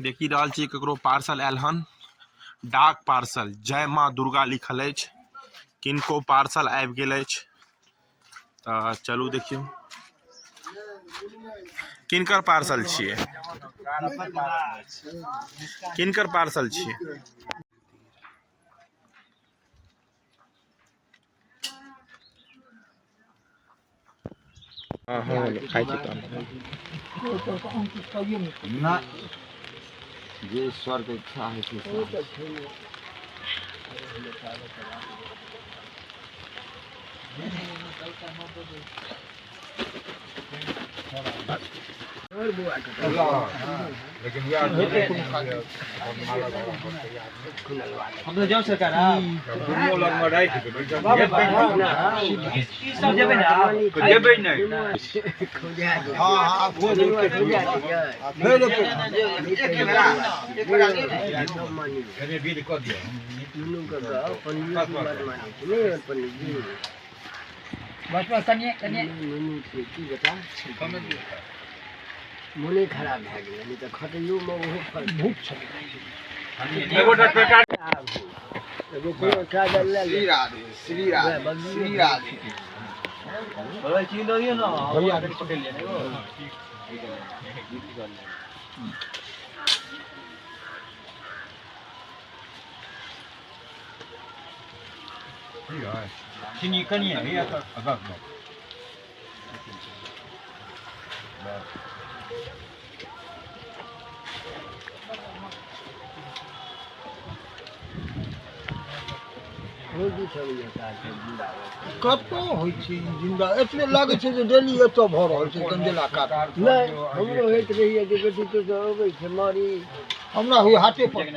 देखि रहल छी ककरो पार्सल आयल हन, डाक पार्सल, जय माँ दुर्गा लिखल अछि। किनको पार्सल आबि गेल अछि, तऽ चलू देखियौ किनकर पार्सल छियै, किनकर पार्सल छियै। हँ हँ, खाइ छी तहन। नहि, जे ईश्वरके इच्छा होइ छै से होइ छै। मोने खराब भए गेलै, नहि तऽ खटैयोमे ओहो भूख छलै। एगो कोनो चादर लए ले। श्री राधे श्री राधे श्री राधे। रोजी सब ये काज छै, जिंदा। कतऽ होइ छै ई जिंदा? एतबे लागै छै जे डेली एतऽ भऽ रहल छै गंजेला काट। नहि, हमरो होइत रहैए जे बेटी तो तऽ अबै छै मरी। हमरा हुए हाथे पर।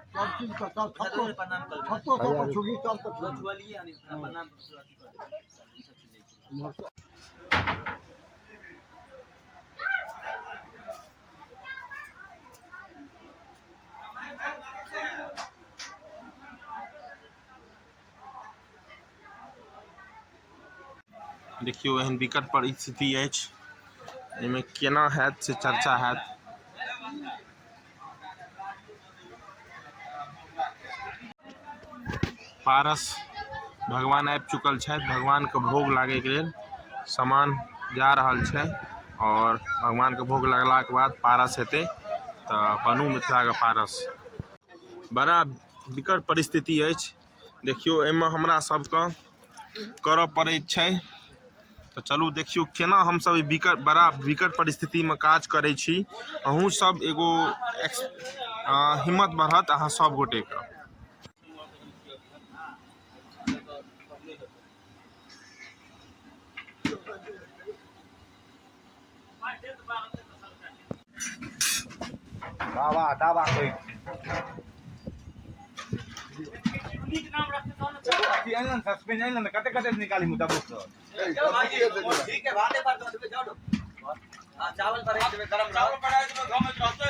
सब चीज के सब छतो छतो सब पर छुबी, सब पर छुबी। देखियौ, एहन विकट परिस्थिति अछि, एहिमे केना हैत से चर्चा हैत। पारस भगवान आबि चुकल छथि। भगवानके भोग लागैके लेल सामान जा रहल छै और भगवानके भोग लगलाके बाद पारस हेतै। तऽ बनू मिथिलाके पारस। बड़ा विकट परिस्थिति अछि। देखियौ, एहिमे हमरा सबके करऽ पड़ैत छै। तऽ चलू देखियौ केना हमसब ई विकट, बड़ा विकट परिस्थितिमे काज करै छी। अहूँ सब एगो एक्स हिम्मत बढ़त अहाँ सब गोटेके। दावा दावा कहै छी आनल सस्पेंस आनल ने, कते कते निकाली मुदा बुक। ठीक है, भाते पर दो जाओ। हां, चावल पर एक गरम, चावल पर आए तो गांव में रहते।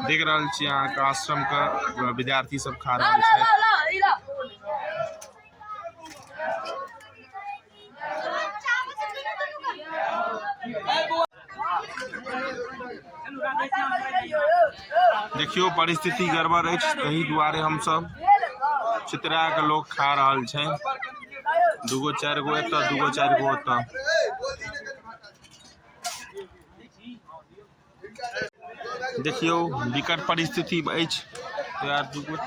देख रहल छी अहाँके आश्रम के विद्यार्थी सब खा रहल छै। देखियो परिस्थिति गड़बड़ अछि, तही दुआरे हमसब चितरा के लोग खा रहल छै। दूगो चारि गो एतऽ, दूगो चारि गो ओतऽ। देखियो विकट परिस्थिति अछि यार। दूगो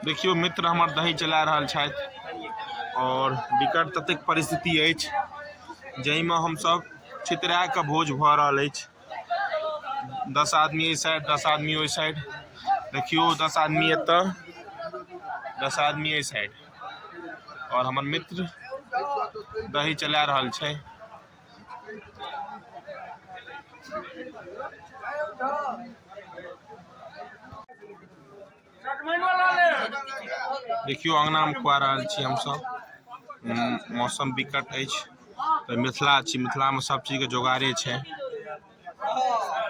देखियो मित्र हमर दही चला रहल छथि और विकट ततेक परिस्थिति अछि जाहिमे हमसब छितरा के भोज भऽ रहल अछि। 10 आदमी एहि साइड, 10 आदमी ओहि साइड। देखियो 10 आदमी एतऽ, 10 आदमी एहि साइड। और हमर मित्र दही चला रहल छै। देखियो अंगना में खुआ रहल छी हमसब। मौसम विकट अछि तऽ मिथिला छी, मिथिला में सब चीज के जोगाड़े छै।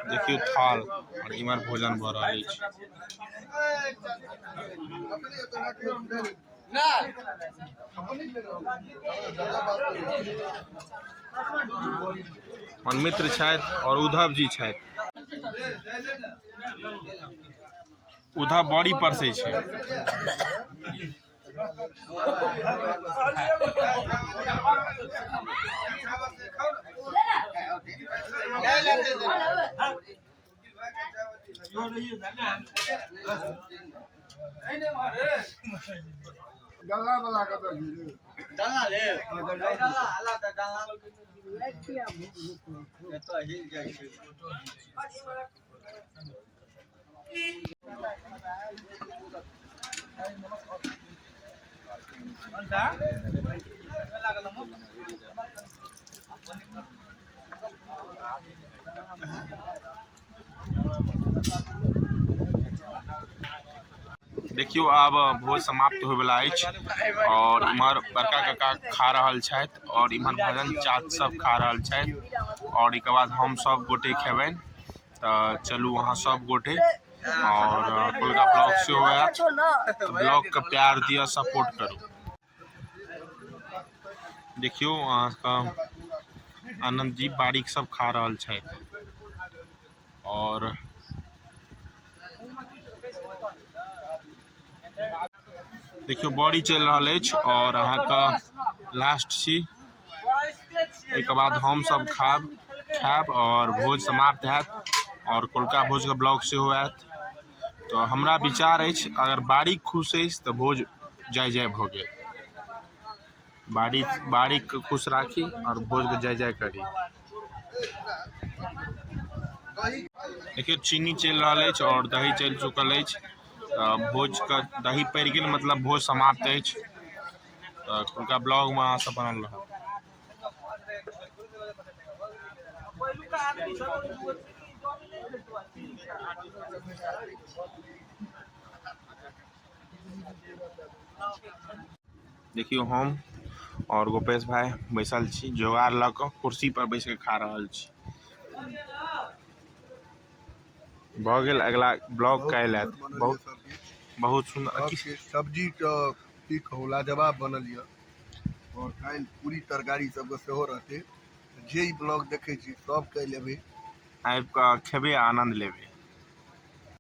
देखियो थाल और इमहर भोजन भऽ रहल अछि। हमर मित्र छथि और उद्धव जी छथि। उद्धव बड़ी परसै छै। देखियो आब भोज समाप्त होय वाला अछि और इम्हर बड़का काका खा रहल छथि और इम्हर भजन चाच सब खा रहल छथि और एकर बाद हम सब गोटे खेबनि। तऽ चलू अहाँ सब गोटे और कोलका ब्लॉग सेहो आयत, तऽ ब्लॉग के प्यार दिअ, सपोर्ट करू। देखियो अहाँके आनंद जी बारीक सब खा रहल छथि और देखियो बड़ी चलि रहल अछि और अहाँके लास्ट छी। एहिके बाद हम सब खायब और भोज समाप्त हैत और कोलका भोजके ब्लॉग सेहो आयत। तऽ हमरा विचार अछि अगर बारीक खुश अछि तऽ भोज जय जय भऽ गेल। बारीक के खुश राखी और भोज के जय जय करी। देखियो चीनी चलि रहल अछि और दही चलि चुकल अछि। तऽ भोज के दही पड़ि गेल, मतलब भोज समाप्त अछि। तऽ हुनका ब्लॉग में अहाँ सब बनल रहब। देखियो हम और गोपेश भाई बैसल छी जोगाड़ लऽ कऽ, कुर्सी पर बैस के खा रहल छी। भऽ गेल, अगला ब्लॉग काल्हि आयत। बहुत बहुत सुंदर सब्जी के की कहू, लाजवाब बनल यऽ। और काल्हि पूरी तरकारी सबके सेहो रहतै। जे ई ब्लॉग देखै छी सबके लेबै। आबि कऽ खेबै आ आनन्द लेबै।